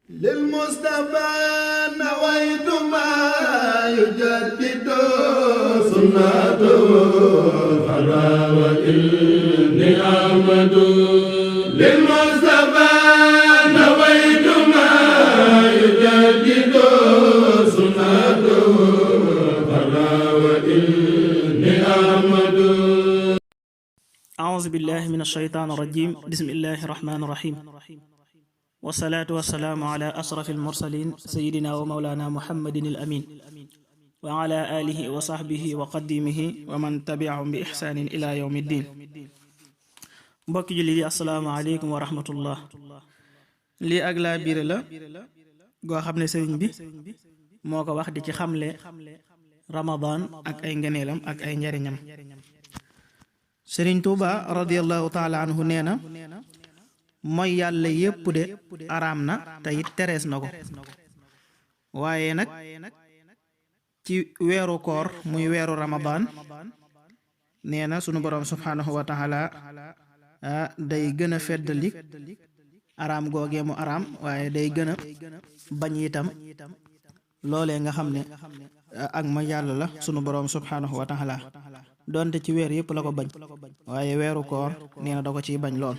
للمصطفى نويت ما يجدد سنته فلا وإني أحمد للمصطفى نويت ما يجدد سنته فلا وإني أحمد أعوذ بالله من الشيطان الرجيم بسم الله الرحمن الرحيم والصلاة والسلام على أشرف المرسلين سيدنا ومولانا محمد الأمين وعلى آله وصحبه وقديمه ومن تبعهم بإحسان إلى يوم الدين mbokki julli yi asalaamaaleykum wa rahmatullah lii ak laa biir la goo xam ne sëriñ bi moo ko wax di ci xamle Ramadan ak ay ngëneelam ak ay njariñam sëriñ Tuuba radiyallahu taala anhu nee na mooy yàlla yépp de araam na te it terees na ko waaye nag ci weeru koor muy weeru Ramadan nee na sunu boroom subhaanahu wa taala day gën a feddali araam googee mu araam waaye day gën a bañ itam loolee nga xam ne ak ma yàlla la sunu boroom subhaanahu wa taala donte ci weer yëpp la ko bañ waaye weeru koor nee na da ko ciy bañ lool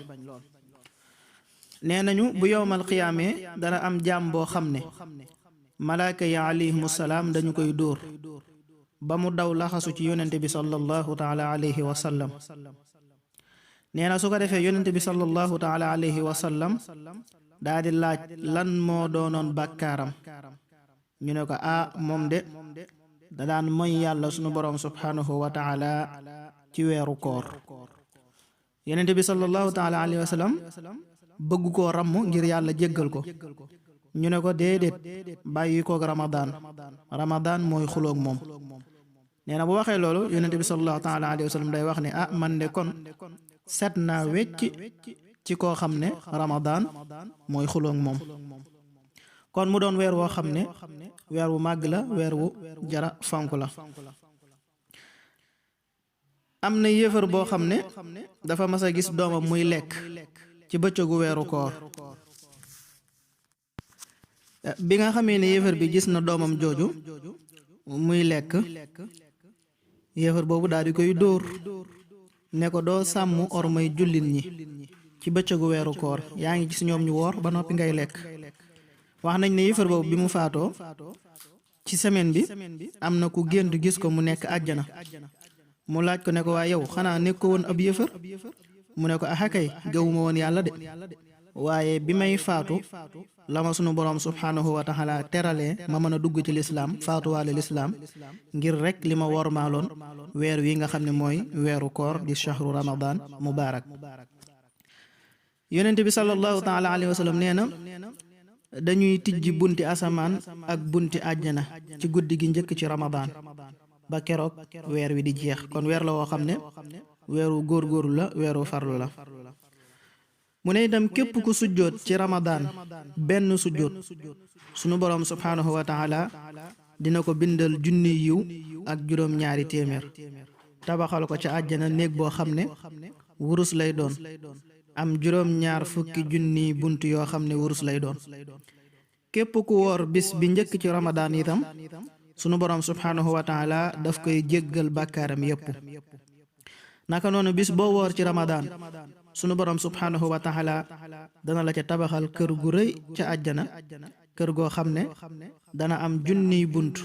nee nañu bu yowmal xiyaamee dana am jaam boo xam ne malaaka yi alayhimu salaam dañu koy dóor ba mu daw laxasu ci yonente bi sallallahu taala alayhi wa sallam nee na su ko defee yonente bi sallallahu taala alayhi wa sallam daa di laaj lan moo doonoon bàkkaaram ñu ne ko moom de da daan mooy yàlla sunu boroom subhaanahu wa taala ci weeru koor yonente bi sallallahu taala alayhi wa sallam bëgg koo ramm ngir yàlla jéggal ko ñu ne ko déedéet bàyyi koog Ramadan mooy xuloog moom nee na bu waxee loolu yonente bi sallallahu taala alayhi wa sallam day wax ne man de kon set naa wecc ci koo xam ne Ramadan mooy xuloog moom kon mu doon weer woo xam ne weer wu màgg la weer wu jara fonk la am na yéefar boo xam ne dafa mas a gis doomam muy lekk ci bëccëgu weeru koor bi nga xamee ne yéefar bi gis na doomam jooju muy lekk yéefar boobu daal di koy dóor ne ko doo sàmm ormay jullit ñi ci bëccëgu weeru koor yaa ngi gis ñoom ñu woor ba noppi ngay lekk wax nañ ne yéefar boobu bi mu faatoo ci semaine bi am na ku gént gis ko mu nekk àjjana mu laaj ko ne ko waa yow xanaa nekk ko woon ab yéefar mu ne ko kay gëwuma woon yàlla de waaye bi may faatu la ma sunu boroom subhaanahu wa taala teralee ma mën a dugg ci lislaam faatuwaale lislaam ngir rek li ma wormaaloon weer wi nga xam ne mooy weeru koor di shahru ramadan mubaarak yonente bi sallallahu taala alayhi wa sallam nee na dañuy tijji bunti asamaan ak bunti àjjana ci guddi gi njëkk ci Ramadan ba keroog weer wi di jeex kon weer la woo xam ne weeru góorgóorlu la weeru farlu la mu ne itam képp ku sujjoot ci Ramadan benn sujjoot sunu boroom subhaanahu wa taala dina ko bindal junni yiw ak juróom-ñaari téeméer tabaxal ko ca àjjana néeg boo xam ne wurus lay doon am juróom-ñaar fukki junni bunt yoo xam ne wurus lay doon képp ku woor bis bi njëkk ci Ramadan itam sunu boroom subhaanahu wa taala daf koy jéggal bàkkaaram yépp naka noonu bis boo woor ci Ramadan sunu boroom subhaanahu wa taala dana la ca tabaxal kër gu rëy ca àjjana kër goo xam ne dana am junniy bunt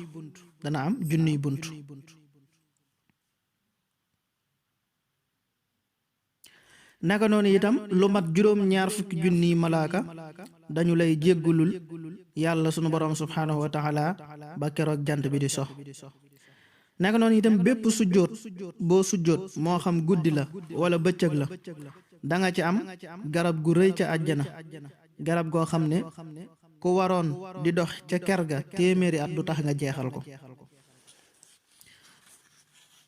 naka noonu itam lu mat juróom-ñaar fukki junniy malaaka dañu lay jéggulul yàlla sunu boroom subhaanahu wa taala ba keroog jant bi di sox naka noonu itam bépp sujjóot boo sujjóot moo xam guddi la wala bëccëg la danga ci am garab gu rëy ca àjjana garab goo xam ne ku waroon di dox ca ker ga téeméeri at du tax nga jeexal ko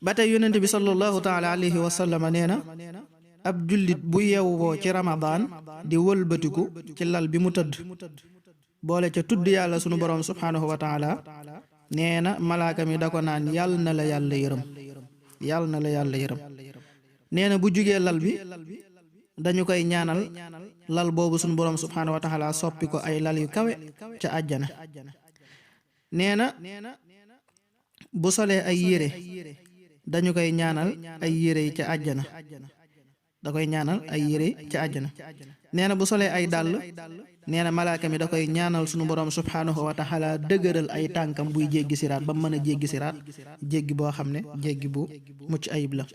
ba tey yonent bi sallallahu taala alayhi wa sallam nee na ab jullit bu yeewoo ci Ramadan di wëlbatiku ci lal bi mu tëdd boole ca tudd yàlla sunu boroom subhaanahu wa taala nee na malaaka mi da ko naan yàlla na la yàlla yërëm nee na bu jugee lal bi dañu koy ñaanal lal boobu sunu borom subhaanahu wa taala soppi ko ay lal yu kawe ca àjjana. nee na bu solee ay yére dañu koy ñaanal ay yére yi ca àjjana, da koy ñaanal ay yére ca àjjana. nee na bu solee ay dàll, nee na malaaka mi da koy ñaanal sunu borom subhaanahu wa taala dëgëral ay tànkam buy jéggi siraat ba mu mën a jéggi siraat jéggi boo xam ne jéggi bu mucc ayib la.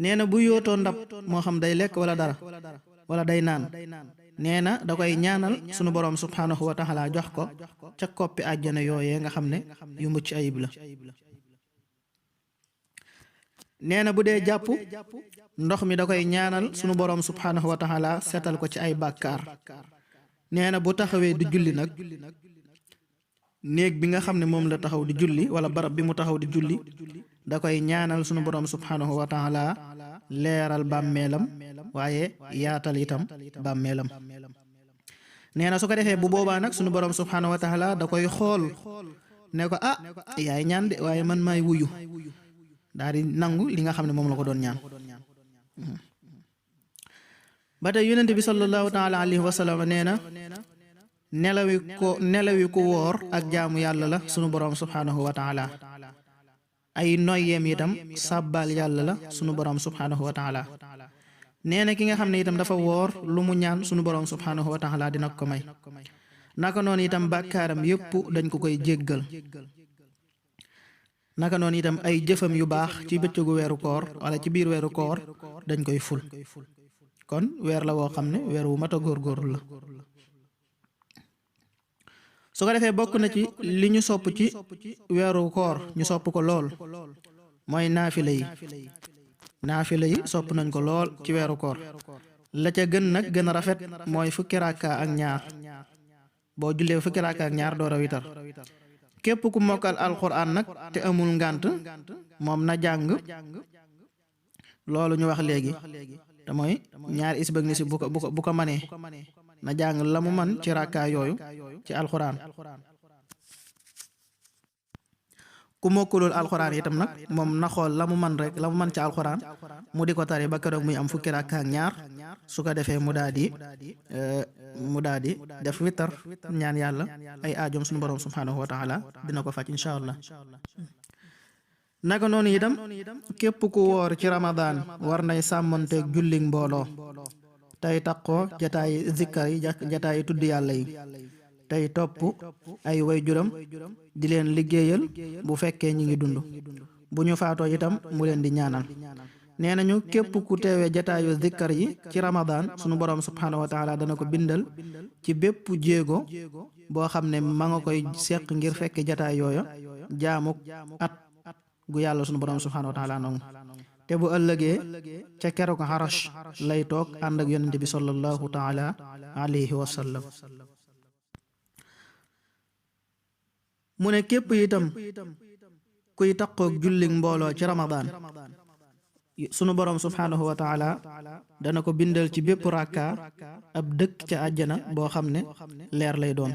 nee na bu yootoo ndab moo xam day lekk wala dara wala day naan, nee na da koy ñaanal sunu borom subhaanahu wa taala jox ko ca koppi àjjana yooyee nga xam ne yu mucc ayib la. nee na bu dee jàpp ndox mi da koy ñaanal sunu borom subhaanahu wa taala setal ko ci ay bàkkaar. nee na bu taxawee di julli nag, néeg bi nga xam ne moom la taxaw di julli wala barab bi mu taxaw di julli da koy ñaanal sunu borom subhaanahu wa taala leeral bàmmeelam waaye yaatal itam bàmmeelam. nee na su ko defee bu boobaa nag sunu borom subhaanahu wa taala da koy xool ne ko yaay ñaan de waaye man maay wuyu, daal di nangu li nga xam ne moom la ko doon ñaan. ba tey yonent bi sallallahu taala alayhi wa sallam nee na nelawi ku woor ak jaamu yàlla la sunu borom subhaanahu wa taala. ay noyyeem itam sàbbaal yàlla la sunu borom subhaanahu wa taala. nee na ki nga xam ne itam dafa woor lu mu ñaan sunu borom subhaanahu wa taala dina ko may. naka noonu itam bàkkaaram yépp dañ ko koy jéggal. naka noonu itam ay jëfam yu baax ci bëccëgu weeru koor wala ci biir weeru koor dañ koy ful. kon weer la woo xam ne weer wu mat a góorgóorlu la. su ko defee bokk na ci li ñu sopp ci weeru koor ñu sopp ko lool mooy naafila yi. naafila yi sopp nañ ko lool ci weeru koor. la ca gën nag gën a rafet mooy fukki rakka ak ñaar. boo jullee fukki rakka ak ñaar door a witar. képp ku mokkal alquran nag te amul ngànt moom na jàng loolu ñu wax léegi te mooy ñaari isbëg ni si bu ko manee na jàng la mu man ci rakka yooyu ci alquran. ku mokkulul alquran itam nag moom na xool la mu man rek la mu man ci alquran mu di ko tari ba keroog muy am fukki rakka ak ñaar. su ko defee mu daal di def witar ñaan yàlla ay aajoom sunu borom subhaanahu wa taala dina ko faj incha allah. naka noonu itam képp ku woor ci ramadan war nay sàmmonteeg jullig mbooloo tey taqoo jataay zikkar yi jataay tudd yàlla yi tey topp ay wayjuram di leen liggéeyal bu fekkee ñi ngi dund. bu ñu faatoo itam mu leen di ñaanal. nee nañu képp ku teewee jataayu zikkar yi ci ramadan sunu borom subhaanahu wa taala dana ko bindal ci bépp jéego boo xam ne ma nga koy seq ngir fekke jataay yooya jaamuk at gu yàlla sunu borom subhaanahu wa taala nangu. te bu ëllëgee ca keroog arash lay toog ànd ak yonente bi sallallahu taala alayhi wa sallam. mu ne képp itam kuy taqoog jullig mbooloo ci ramadan sunu borom subhaanahu wa taala dana ko bindal ci bépp rakka ab dëkk ca àjjana boo xam ne leer lay doon.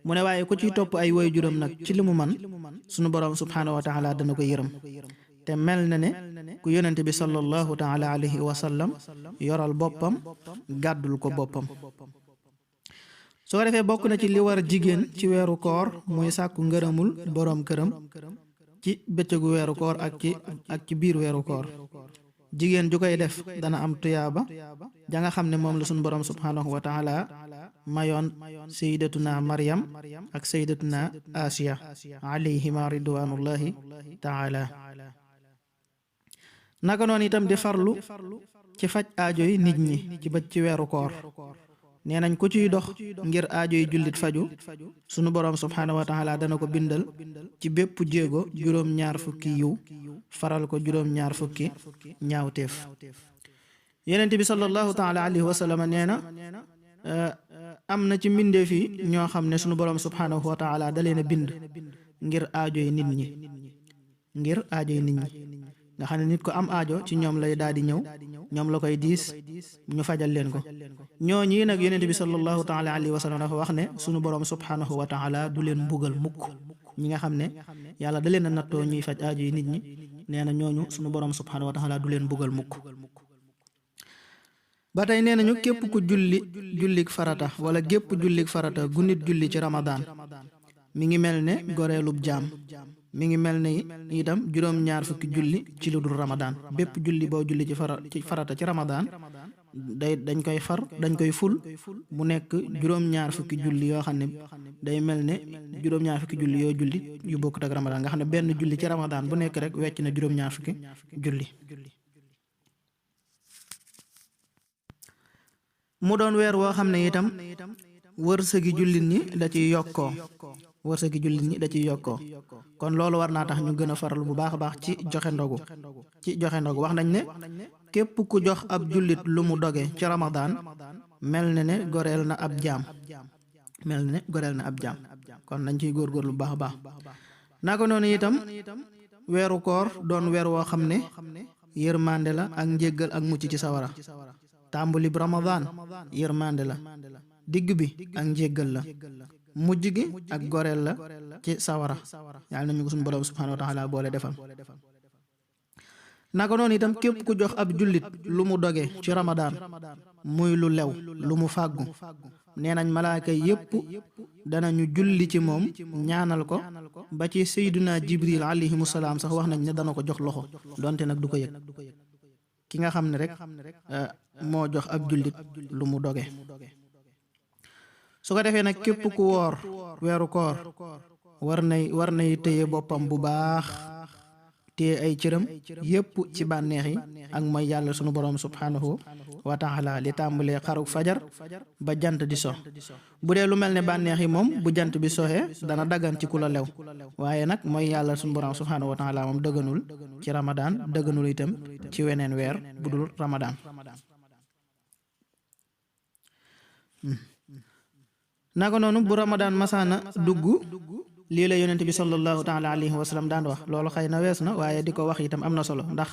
mu ne waaye ku ciy topp ay waajuram nag ci li mu man sunu borom subhaanahu wa taala dana ko yërëm. te mel na ne ku yonent bi sallallahu taala alayhi wa sallam yoral boppam gàddul ko boppam. soo ko defee bokk na ci li war jigéen ci weeru koor muy sàkku ngërëmul boroom këram ci bëccëgu weeru koor ak ci biir weeru koor. jigéen ju koy def dana am tuyaaba ja nga xam ne moom la sunu borom subhaanahu wa taala mayoon sayyidatuna Maryam ak sayyidatuna Asiya alayhima ridwanullahi taala. naka noonu itam di farlu ci faj aajo yi nit ñi ci weeru koor. nee nañ ku ciy dox ngir aajo yi jullit faju sunu borom subhaanahu wa taala dana ko bindal ci bépp jéego juróom-ñaar fukki yiw faral ko juróom-ñaar fukki ñaawteef. yonent bi sallallahu taala alayhi wa sallam nee na am na ci mbindeef yi ñoo xam ne sunu borom subhaanahu wa taala da leen a bind ngir aajo yi nit ñi nga xam ne nit ko am aajo ci ñoom lay daal di ñëw ñoom la koy diis ñu fajal leen ko. ñooñi nag yonent bi sallallahu taala alayhi wa sallam dafa wax ne sunu borom subhaanahu wa taala du leen mbugal mukk. ñi nga xam ne yàlla da leen a nattoo ñuy faj aajo yi nit ñi nee na ñooñu sunu borom subhaanahu wa taala du leen mbugal mukk. ba tey nee nañu képp ku jullik farata wala gépp jullik farata gu nit julli ci ramadaan mi ngi mel ne goreelub jaam mi ngi mel ne itam juróom-ñaar fukki julli ci lu dul ramadaan bépp julli boo julli ci farata ci ramadaan dañ koy ful mu nekk juróom-ñaar fukki julli yoo xam ne day mel ne juróom-ñaar fukki julli yoo julli yu bokkut ak ramadaan nga xam ne benn julli ci ramadaan bu nekk rek wecc na juróom-ñaar fukki julli. mu doon weer woo xam ne itam wërsëgi jullit ñi da ciy yokkoo kon loolu war naa tax ñu gën a faral bu baax a baax ci joxe ndogu wax nañ ne képp ku jox ab jullit lu mu doge ci ramadaan mel na ne goreel na ab jaam kon nañ ciy góorgóorlu bu baax a baax naka noonu itam weeru koor doon weer woo xam ne yërmande la ak njéggal ak mucc ci sawara tàmbali bi ramadaan yërmande la digg bi ak njéggal la mujj gi ak goreel la ci sawara yàlla nañu ko suñu borom subhanahu wa taala boole defal naka noonu itam képp ku jox ab jullit lu mu doge ci ramadaan muy lu lew lu mu fàggu nee nañ malaaka yépp danañu julli ci moom ñaanal ko ba ci sayduna jibril alayhimu salaam sax wax nañ ne dana ko jox loxo donte nag du ko yëg ki nga xam ne rek moo jox ab jullit lu mu doge su ko defee nag képp ku woor weeru koor war nay téye boppam bu baax téye ay cëram yépp ci bànneex yi ak mooy yàlla sunu borom subhanahu wa taala li tàmbalee xaruk fajar ba jant di so bu dee lu mel ne bànneex yi moom bu jant bi soxee dana daggan ci ku la lew waaye nag mooy yàlla sunu borom subhanahu wa taala moom dëgganul ci ramadaan dëgganul itam ci weneen weer bu dul ramadaan naka noonu bu ramadaan masaana dugg lii la yonent bi sallallahu taala alayhi wa sallam daan wax loolu xëy na wees na waaye di ko wax itam am na solo ndax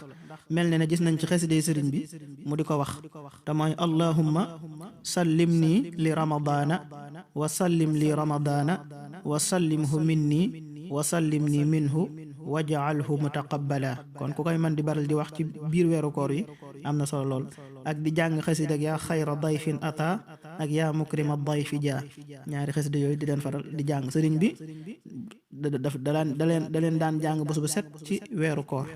mel ne gis nañ ci xasiday sëriñ bi mu di ko wax te mooy allahumma sallim nii li ramadaana wa sallim li ramadaana wa sallimhu minni wa sallim nii minhu waj'alhu mutaqabbala kon ku koy man di baral di wax ci biir weeru koor yi am na solo lool ak di jàng xasida ak yaa xayra dayfin ata ak yaa mukrima dayfi jaa ñaari xasida yooyu di leen faral di jàng sëriñ bi da leen daan jàng bés bu set ci weeru koor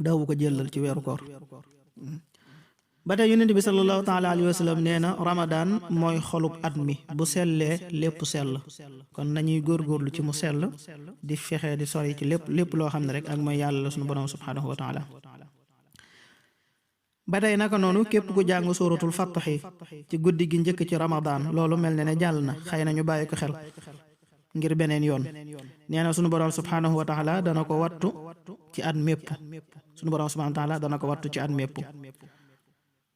daawu ko jëlal ci weeru koor ba tey yonent bi sallallahu taala alayhi wa sallam nee na ramadaan mooy xolub at mi bu sellee lépp sell kon nañuy góorgóorlu ci mu sell di fexe di sori ci lépp loo xam ne rek ak mooy yàlla la sunu borom subhanahu wa taala ba tey naka noonu képp ku jàng suuratul fattaxi ci guddi gi njëkk ci ramadaan loolu mel ne jàll na xëy na ñu bàyyi ko xel ngir beneen yoon nee na sunu borom subhanahu wa taala dana ko wattu ci at mépp sunu borom subhanahu wa taala dana ko wattu ci at mépp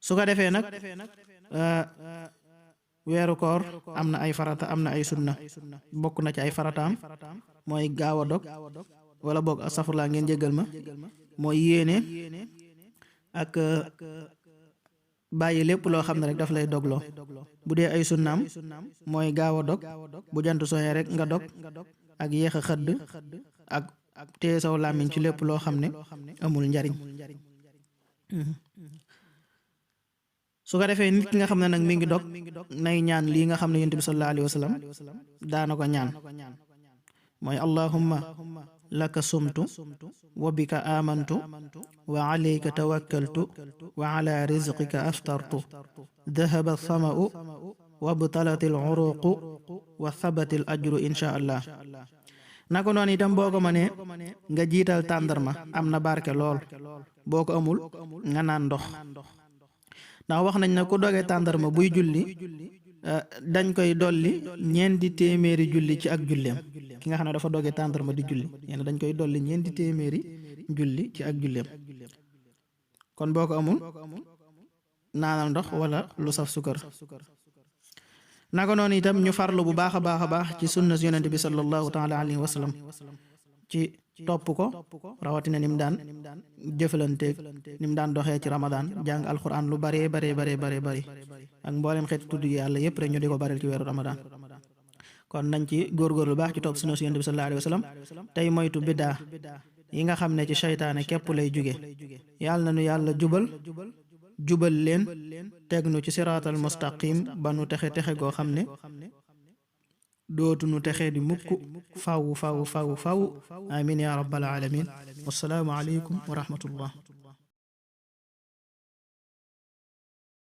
su ko defee nag weeru koor am na ay farata am na ay sunna bokk na ci ay farataam mooy gaaw a dog wala boog astafurlaa ngeen jéggal ma mooy yéene ak bàyyi lépp loo xam ne rek daf lay dogloo bu dee ay sunnaam mooy gaaw a dog bu jant soxee rek nga dog ak yéex a xëdd ak téye saw làmmiñ ci lépp loo xam ne amul njariñ su ko defee nit ki nga xam ne nag mi ngi dog nay ñaan lii nga xam ne yonent bi sallallahu alayhi wa sallam daana ko ñaan mooy allahumma laka sumtu wa bika amantu wa alayka tawakkaltu wa ala rizqika aftartu dhahaba sama'u wa btalati al uruqu wa thabati al ajru insha allah naka noonu itam boo ko mënee nga jiital tàndarma am na barke lool boo ko amul nga naan ndox ndax wax nañ ne ku doge tàndarma buy julli dañ koy dolli 4 téeméeri julli ci ak julleem ki nga xam ne dafa doge tàndarma di julli nee na dañ koy dolli 4 téeméeri julli ci ak julleem kon boo ko amul naanal ndox wala lu saf sukar naka noonu itam ñu farlu bu baax a baax ci sunna yonent bi sallallahu taala alayhi wa sallam ci topp ko rawatina ni mu daan jëfalanteeg ni mu daan doxee ci ramadaan jàng alquran lu bari ak mbooleem xeeti tudd yàlla yépp rek ñu di ko baril ci weeru ramadaan kon nañ ci góorgóorlu baax ci topp sunna yonent bi sallallahu alayhi wa sallam tey moytu biddaa yi nga xam ne ci seytaane képp lay jóge yàlla na nu yàlla jubal jubal leen teg nu ci siraatal mustaqim ba nu texe goo xam ne dootu nu texe di mukk faw amin ya rabbal alamin wassalaamu aleykum wa rahmatullah